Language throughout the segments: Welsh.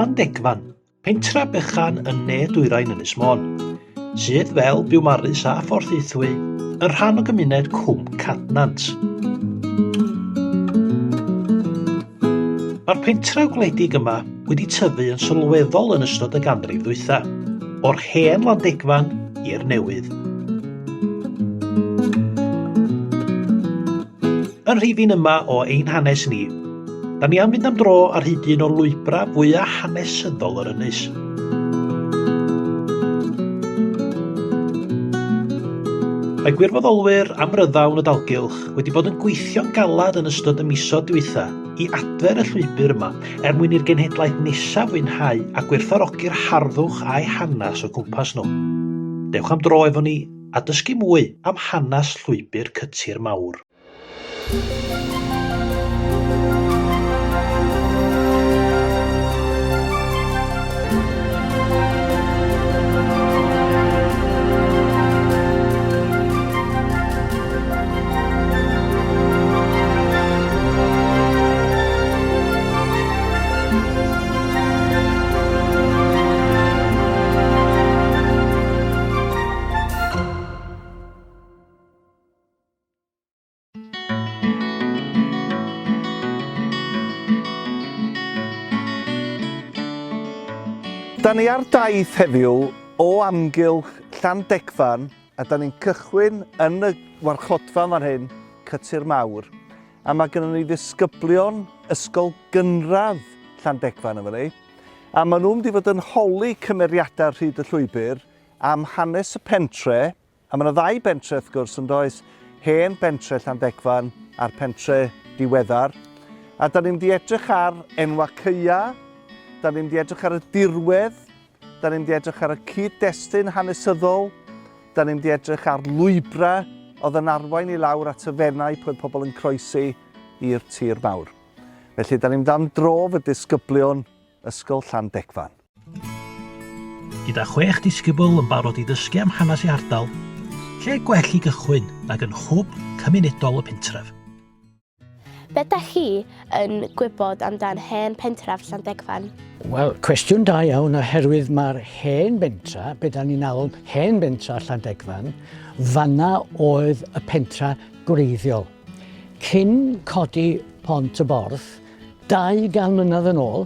Llandegfan, pentra bychan yn ne dwyrain Ynys Môn, sydd, fel Biwmaris a Phorthaethwy, yn rhan o gymuned Cwm Cadnant. Mae'r pentref gwledig yma wedi tyfu yn sylweddol yn ystod y ganrif ddwytha, o'r hen Landegfan i'r newydd. Yn rhifyn yma o Ein Hanes Ni, da ni am fynd am dro ar hyd un o lwybrau fwyaf hanesyddol yr ynys. Mae gwirfoddolwyr amryddawn y dalgylch wedi bod yn gweithio'n galad yn ystod y misoedd diwetha i adfer y llwybr yma er mwyn i'r genhedlaeth nesaf fwynhau a gwerthfawrogi'r harddwch a'i hanes o gwmpas nhw. Dewch am dro efo ni a dysgu mwy am hanes llwybr Cytir Mawr. Da ni ar daith heddiw o amgylch Llandegfan a da ni'n cychwyn yn y warchodfa fan hyn, Cytur Mawr. A mae gennym ni ddisgyblion ysgol gynradd Llandegfan efo ni. A maen nhw'n mynd i fod yn holi cymeriadau ar hyd y llwybr am hanes y pentre, A mae yna ddau bentre wrth gwrs yn does, hen bentre Llandegfan a'r pentre diweddar. A da ni'n mynd i edrych ar enwa caea, da ni'n mynd i edrych ar y dirwedd, da ni'n mynd i edrych ar y cyd-destun hanesyddol, da ni'n mynd i edrych ar lwybrau oedd yn arwain i lawr at y Fenai pwy pobl yn croesi i'r tir mawr. Felly, da ni'n mynd am dro fy disgyblion Ysgol Llandegfan. Gyda chwech disgybl yn barod i ddysgu am hanes eu hardal, lle gwell i gychwyn nag yn hwb cymunedol y pentref? Be dach chi yn gwybod amdan hen pentref Llandegfan? Wel, cwestiwn da iawn oherwydd mae'r hen bentra, be da ni'n alw'n hen bentra Llandegfan, fanna oedd y pentra gwreiddiol. Cyn codi Pont y Borth, 200 mlynedd yn ôl,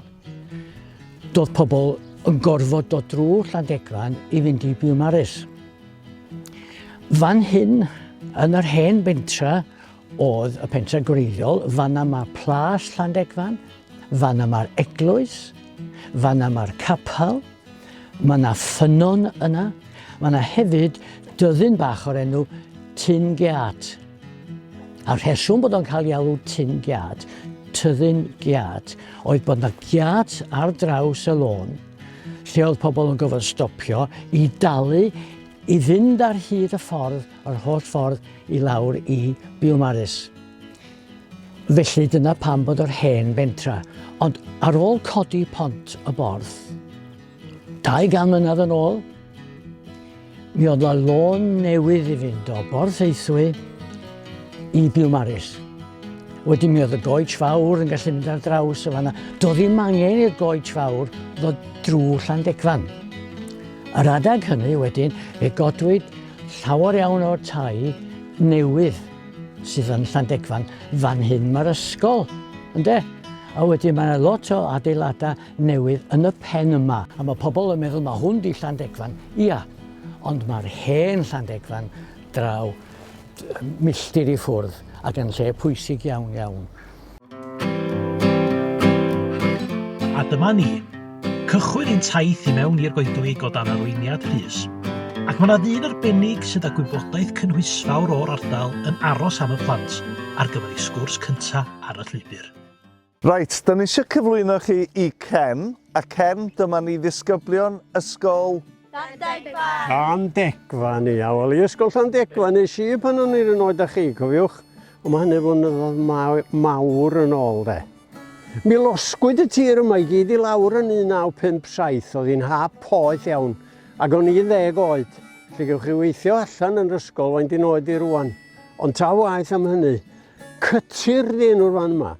doedd pobl yn gorfod dod drwy Llandegfan i fynd i Biwmaris. Fan hyn, yn yr hen bentra, oedd y pentra gwreiddiol, fanna mae Plas Llandegfan, fanna mae'r eglwys, fanna mae'r capel, mae yna ffynnon yna, mae yna hefyd dyddyn bach o'r enw Tyn Giât. A'r rheswm bod o'n cael ei alw Tyn Giât, Tyddyn Giât, oedd bod 'na giât ar draws y lôn lle oedd pobl yn gorfod stopio i dalu i fynd ar hyd y ffordd, yr holl ffordd i lawr i Biwmaris. Felly dyna pam bod yr hen bentra. Ond ar ôl codi pont y Borth, 200 mlynedd yn ôl, Mi oedd 'na lôn newydd i fynd o Borthaethwy i Biwmaris. Wedyn mi oedd y goets fawr yn gallu mynd ar draws y fanna. Doedd ddim angen i'r goets fawr ddod drwy Llandegfan. Yr adeg hynny wedyn, fe godwyd llawer iawn o'r tai newydd sydd yn Llandegfan. Fan hyn mae'r ysgol, ynde? A wedyn mae yna lot o adeiladau newydd yn y pen yma. A mae pobl yn meddwl mae hwn di Llandegfan. Ia, ond mae'r hen Llandegfan draw milltir i ffwrdd ac yn lle pwysig iawn iawn. A dyma ni, cychwyn ein taith i mewn i'r goedwig o dan arweiniad Rhys. Ac mae yna ddyn arbennig sydd â gwybodaeth cynhwysfawr o'r ardal yn aros am y plant ar gyfer ei sgwrs cyntaf ar y llwybr. Reit, da ni eisiau cyflwyno chi i Ken, a Ken, dyma ni ddisgyblion ysgol... Llandegfan! Llandegfan, ia. Wel, i ysgol Llandegfan nes i pan o'n i'r un oed â chi, cofiwch. Ond mae hynny flynyddoedd mawr yn ôl, de. Mi losgwyd y tir yma i gyd i lawr yn 1957, oedd hi'n ha poeth iawn, ac o'n i ddeg oed. Felly gewch chi weithio allan yn yr ysgol faint i'n oed i rwan. Ond ta waeth am hynny, cytur di enw'r fan yma.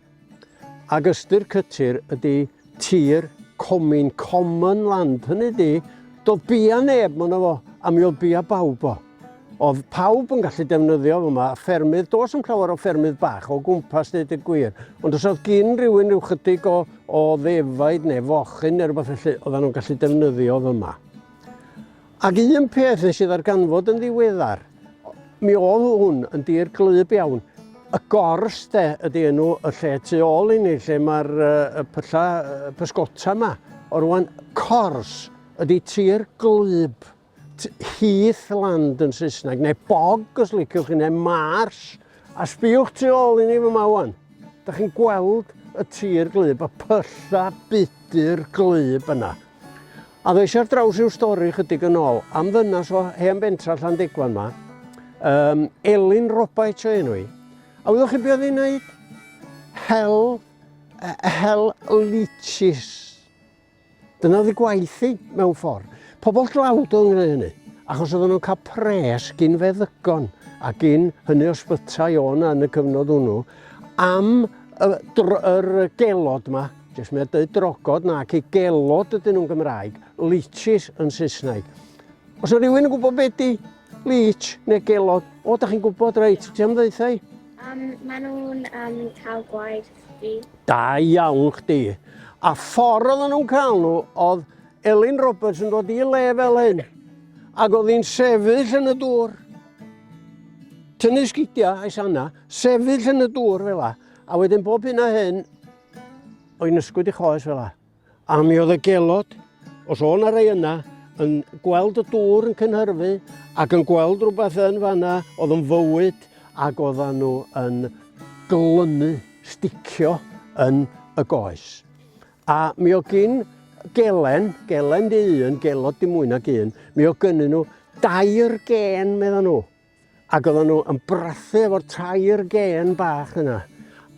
Ac ystyr cytur ydy tir coed. comin, common land, hynny di, doedd bia neb mono fo, a mi oedd bia bawb o. Oedd pawb yn gallu defnyddio fo yma, ffermydd, does yn llawer o ffermydd bach o gwmpas dweud y gwir, ond os oedd gyn rhywun rhyw chydig o, o ddefaid neu fochyn neu rhywbeth felly, oedden nhw'n gallu defnyddio fo yma. Ac un peth nes i ddarganfod yn ddiweddar, mi oedd hwn yn dir glyb iawn. Y gors de ydy enw y lle tu ôl i ni, lle mae'r uh, pylla uh, pysgota yma. O rwan, cors ydy tir glyb. Heathland yn Saesneg, neu bog os liciwch chi, neu marsh. A sbïwch tu ôl i ni fyma wan. Da chi'n gweld y tir glyb, y pylla budur glyb yna. A ddoes ar draws i'w stori chydig yn ôl, am ddynas o hen bentra Llandegfan ma, um, Elin Robaits o'i enw i. A wyddoch chi beth oedd hi'n neud? Hel, hel leeches. Dyna oedd ei gwaith hi, mewn ffordd. Pobl dlawd oedd yn gwneud hynny, achos oedden nhw'n cael pres gyn feddygon a gyn hynny o sbytai o yna yn y cyfnod hwnnw am y, yr gelod yma, jyst mae'n dweud drogod na, ac i gelod ydyn nhw'n Gymraeg, leeches yn Saesneg. Os yna rhywun yn gwybod beth di leech neu gelod, o, da chi'n gwybod, reit, ti am ddeutha i? Um, maen nhw'n um, cael gwaed chdi. Da iawn chdi. A ffordd oedden nhw'n cael nhw oedd Elin Roberts yn dod i le fel hyn. Ac oedd hi'n sefyll yn y dŵr. Tynnu sgidiau a'i sanna, sefyll yn y dŵr fel la. A wedyn bob hyn a hyn, oedd hi'n ysgwyd i choes fel la. A mi oedd y gelod, os o'n na rei yna, yn gweld y dŵr yn cynhyrfu ac yn gweld rhywbeth yn fanna oedd yn fywyd ac oedden nhw yn glynu, sticio yn y goes. A mi oedd gyn gelen, gelen di un, gelod di mwy nag un, mi oedd gynnyn nhw dair gen, medda nhw. Ac oedden nhw yn brathu efo'r tair gên bach yna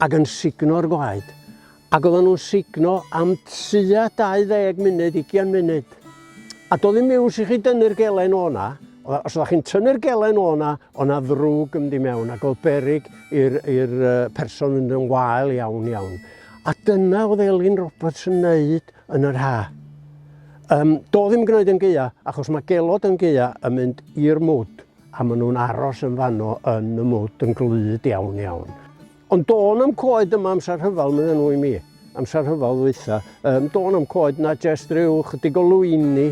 ac yn sugno'r gwaed. Ac oedden nhw'n sugno am tua 20 munud, 20 munud. A doedd ddim iws i chi dynnu'r gelen o 'na. Os oeddech chi'n tynnu'r gelen o 'na, o' 'na ddrwg yn mynd i mewn ac oedd beryg i'r i'r person fynd yn wael iawn iawn. A dyna oedd Elin Roberts yn neud yn yr ha. Um, do ddim gwneud yn gaea, achos mae gelod yn gaea yn mynd i'r mwd, a maen nhw'n aros yn fanno yn y mwd yn glyd iawn iawn. Ond do'n am coed yma amser rhyfel, mydden nhw i mi, amser rhyfel ddwytha. Um, do'n am coed na jest rhyw chydig o lwyni.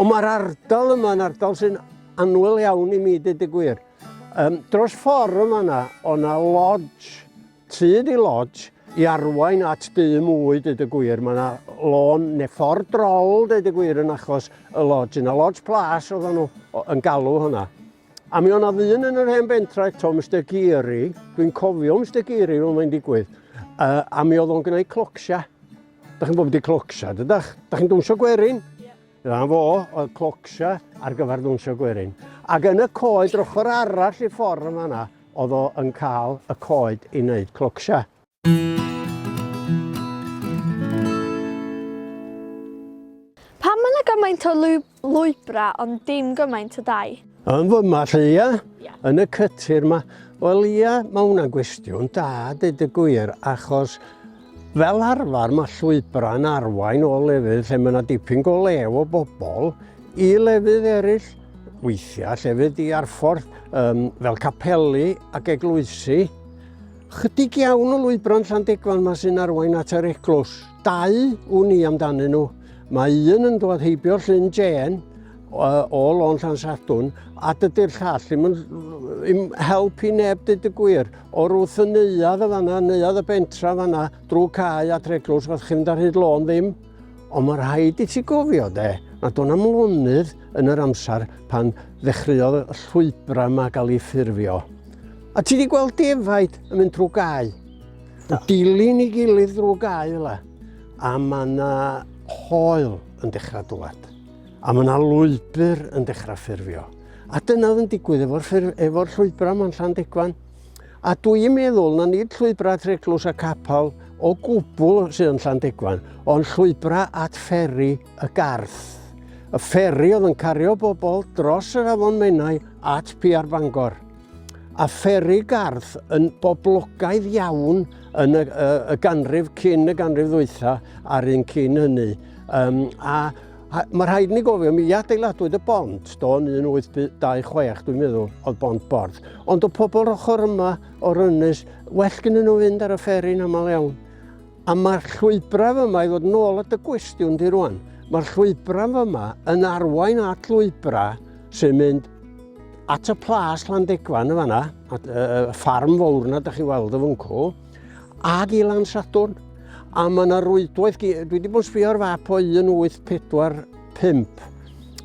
Ond mae'r ardal yma yn ardal sy'n annwyl iawn i mi, dweud y gwir. Um, dros ffordd yma yna, o'na lodge Tŷ di lodge i arwain at dŷ mwy, dweud y gwir. Mae yna lôn neu ffordd drol, dweud y gwir, yn achos y lodge yna. Lodge Plas oedden nhw yn galw hwnna. A mi o'na ddyn yn yr hen bentra eto, Mr Geary. Dwi'n cofio Mr Geary fel mae'n digwydd. Uh, a mi oedd o'n gwneud clocsia. Da chi'n gwybod beth clocsia, dydach? Da chi'n dwnsio gwerin? Yeah. Dyna fo, oedd clocsia ar gyfer dwnsio gwerin. Ac yn y coed, yr ochr arall i ffordd yma yna, oedd o yn cael y coed i wneud clocsia. Pam mae 'na gymaint o lwybrau ond dim gymaint o dai? Yn fyma 'lly, ia? Ia. Yn y cytir 'ma. Wel ia, mae hwnna'n gwestiwn da, deud y gwir, achos fel arfer mae llwybrau'n arwain o lefydd lle mae yna dipyn go lew o bobl i lefydd eraill, weithiau llefydd diarffordd, um, fel capeli ac eglwysi. Chydig iawn o lwybrau'n Llandegfan 'ma sy'n arwain at yr eglwys. Dau wn i amdanyn nhw. Mae un yn dod heibio Llyn Jên, o Lôn Llansadwn, a dydy'r llall ddim yn ddim help i neb dweud y gwir. O'r wrth y neuadd y fanna, neuadd y bentra fanna, drwy cae a Treglws, fath chi'n mynd ar hyd lôn ddim. Ond mae rhaid i ti gofio de, nad o'n am lonydd yn yr amser pan ddechreuodd y llwybrau yma gael ei ffurfio. A ti wedi gweld defaid yn mynd drwy gae. Yn dilyn i gilydd drwy gae fel A mae yna hoel yn dechrau dwad. A mae yna lwybr yn dechrau ffurfio. A dyna oedd yn digwydd efo'r ffurf, efo llwybrau yma'n Llandegfan. A dwi'n meddwl na nid llwybrau at Eglwys a Capel o gwbl sydd yn Llandegfan, ond llwybrau at fferi y Garth. Y fferi oedd yn cario bobl dros yr afon Menai at Piar Bangor. A fferi Garth yn boblogaidd iawn yn y, y, y ganrif cyn y ganrif ddwytha a'r un cyn hynny. Um, a, a mae rhaid ni gofio, mi adeiladwyd y bont, do, yn 1826, dwi'n meddwl, oedd bont Borth. Ond o pobl ochr yma o'r ynys, well gynnyn nhw fynd ar y fferi'n aml iawn. A mae'r llwybrau yma, i ddod nôl at y gwestiwn di rwan, mae'r llwybrau yma yn arwain at lwybrau sy'n mynd at y plas Llandegfan yn fanna, at y ffarm fawr yna, da chi weld y fyncw, ag i Lansadwrn. A mae yna rwydwaith, dwi wedi bod yn sbio ar fap o 1845,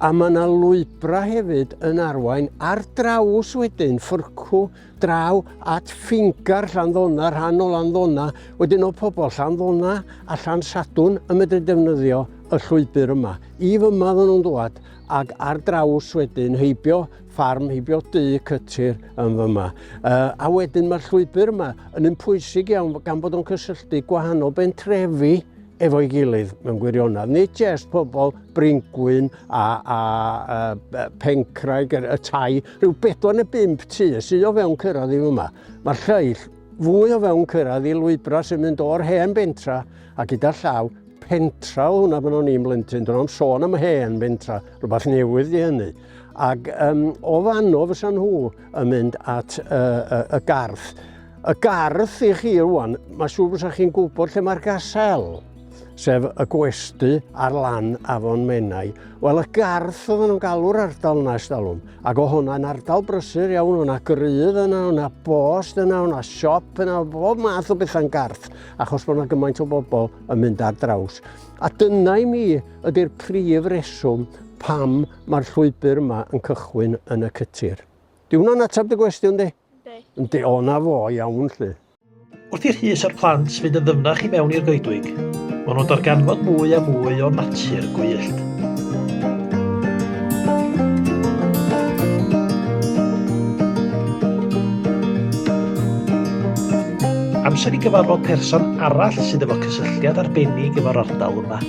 a mae yna lwybrau hefyd yn arwain ar draws wedyn ffyrcw draw at Ffingar Llanddona, rhan o Landdona, wedyn o pobl Llanddona a Llansadwn yn medru defnyddio y llwybr yma. I fyma oedden nhw'n dwad ac ar draws wedyn heibio ffarm, heibio dŷ cytir yn fyma. Uh, a wedyn mae'r llwybr yma yn un pwysig iawn gan bod o'n cysylltu gwahanol bentrefi efo'i gilydd mewn gwirionedd. Nid jest pobl Bryngwyn a, a, a Pencraig, y tai, rhyw bedwar neu bump tŷ sydd o fewn cyrraedd i fyma. Mae'r lleill fwy o fewn cyrraedd i lwybrau sy'n mynd o'r hen bentra a gyda llaw pentra o hwnna pan o'n i'n blentyn, dwi'n am sôn am hen bentra, rhywbeth newydd di hynny. Ac um, o fanno fysa nhw yn mynd at uh, y, y garth. Y garth i chi rwan, mae siŵr fysa chi'n gwybod lle mae'r gasel, sef y gwesty ar lan Afon Menai. Wel, y garth oedden nhw'n galw'r ardal yna estalwm. Ac o hwnna'n ardal brysur iawn, o'na grydd yna, o'na bost yna, o'na siop yna, bob math o bethau'n garth, achos bod yna gymaint o bobl yn mynd ar draws. A dyna i mi ydy'r prif reswm pam mae'r llwybr yma yn cychwyn yn y cytir. Di hwnna'n ateb dy gwestiwn di? Yndi. Yndi, o na fo, iawn lly. Wrth i'r Rhys a'r plant fynd yn ddyfnach i mewn i'r goedwig, maen nhw'n darganfod mwy a mwy o natur gwyllt. Amser i gyfarfod person arall sydd efo cysylltiad arbennig efo'r ardal yma.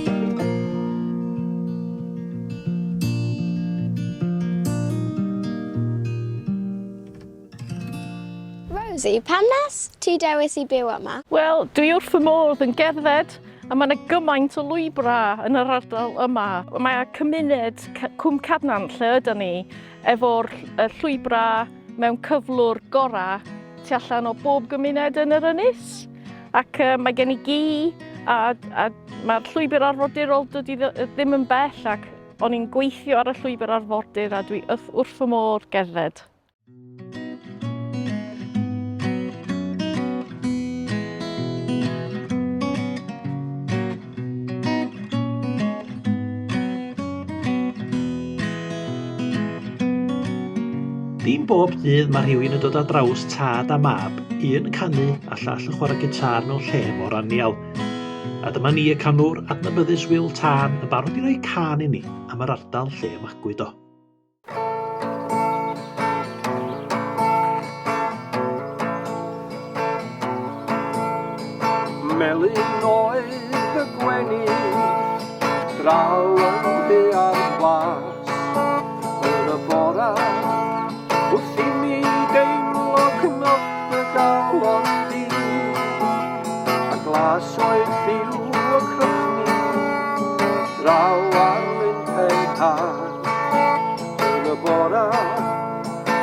Rosie, pam nes ti dewis i byw yma? Wel, dwi wrth fy modd yn gerdded a mae yna gymaint o lwybrau yn yr ardal yma. Mae cymuned Cwm Cadnant lle ydyn ni efo'r llwybrau mewn cyflwr gorau tu allan o bob gymuned yn yr ynys. Ac uh, mae gen i gi a, a mae'r llwybr arfordirol dydy ddim yn bell ac o'n i'n gweithio ar y llwybr arfordir a dwi wrth fy modd gerdded. Dim bob dydd mae rhywun yn dod ar draws tad a mab, un yn canu a llall yn chwarae gitâr mewn lle mor anial. A dyma ni y canwr adnabyddus Wil Tân yn barod i roi cân i ni am yr ardal lle y magwyd o. Melyn oedd y gwenith draw yn Buarth Glas yn y bora wrth i mi deimlo cnoc y galon du a glas oedd lliw y crychni draw ar lyn Pen-car Yn y bora,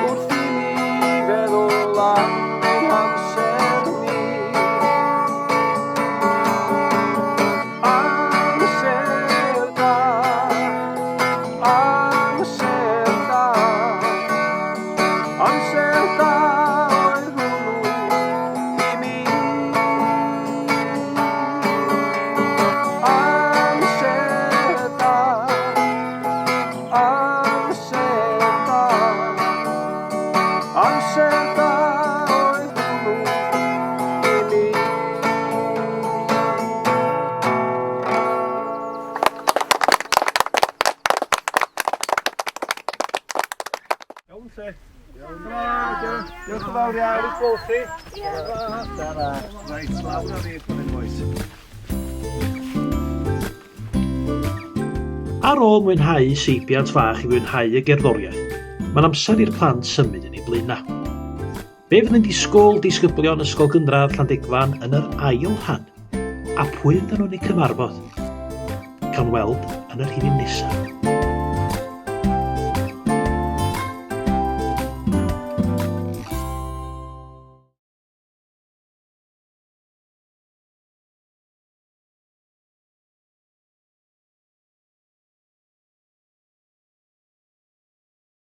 wrth i mi feddwl am ein hamser ni. Amser da, amser da, amser da oedd hwnnw i mi. Amser da. Amser da, amser da oedd hwnnw i mi. Iawn lle. Iawn. Diolch yn fawr iawn. Gweld chi. Tara. Reit, lawr â ni fan hyn boys. Ar ôl mwynhau seibiant fach i fwynhau y gerddoriaeth, mae'n amser i'r plant symud yn eu blaenau. Be fydd yn disgwyl disgyblion Ysgol Gynradd Llandegfan yn yr ail rhan? A pwy fydden nhw'n eu cyfarfod? Cawn weld yn y rhifyn nesaf.